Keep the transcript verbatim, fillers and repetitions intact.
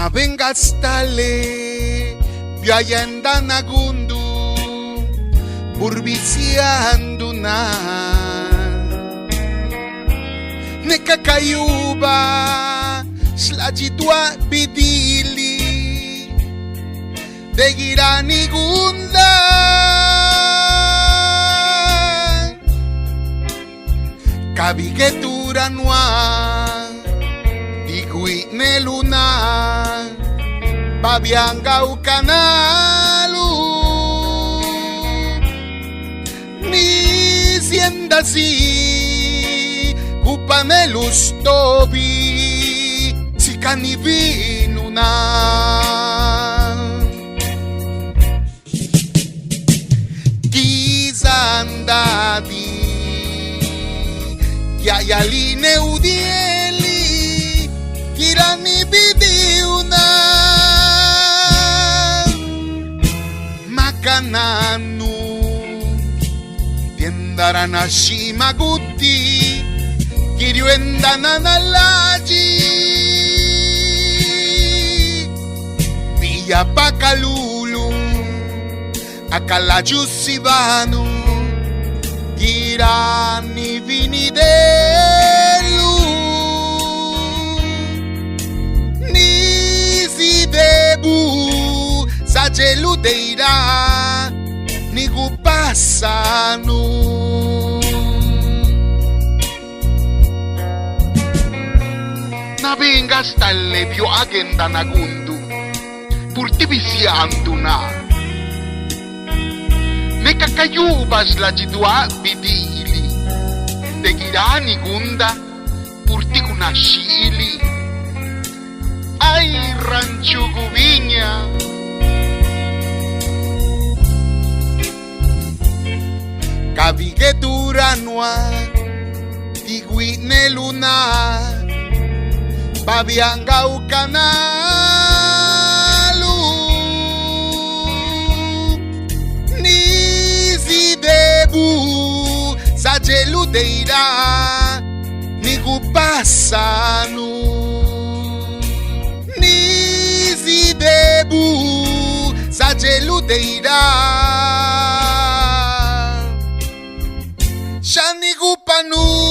Nabé nga stale biayaꞌ ndanagundu, purtiꞌ bisiandu naa. Neca cayuba xladxiduáꞌ bidili de guiráꞌ ni gunda. Ca biguetu ra nuaaꞌ ti güiꞌneluꞌ naa, babiáꞌ ngaucanaluꞌ. Ni zienda si gupaneluꞌ stobi sica ni binuꞌ naa. Ti zandadi, guiaꞌyaꞌ lii ne udieeꞌ lii guiráꞌ ni bidiiu naa. Maca nannu tienda ra naxhii maꞌ guti, guiriuendananaladxiꞌ. Biiyaꞌ paca luluꞌ, aca ladxuꞌ sibanuꞌ guiráꞌ ni binideluꞌ. Ni zidebu zadxeluꞌ de guiráꞌ ni gupasanuꞌ. Nabé nga stale biuaꞌ guendanagundu, purtiꞌ bisiaandu naa. Neca cayuba xladxiduáꞌ bidii lii de guiráꞌ ni gunda, purtiꞌ gunaxhii lii. ¡Ay, ranchugu viña! Ca biguetu ra nuaaꞌ ti güiꞌneluꞌ naa, babiáꞌ ngaucanaluꞌ. Ni zidebu zadxeluꞌ de guiráꞌ ni gupasanuꞌ. Ni zidebu zadxeluꞌ de guiráꞌ xa ni gupanuꞌ.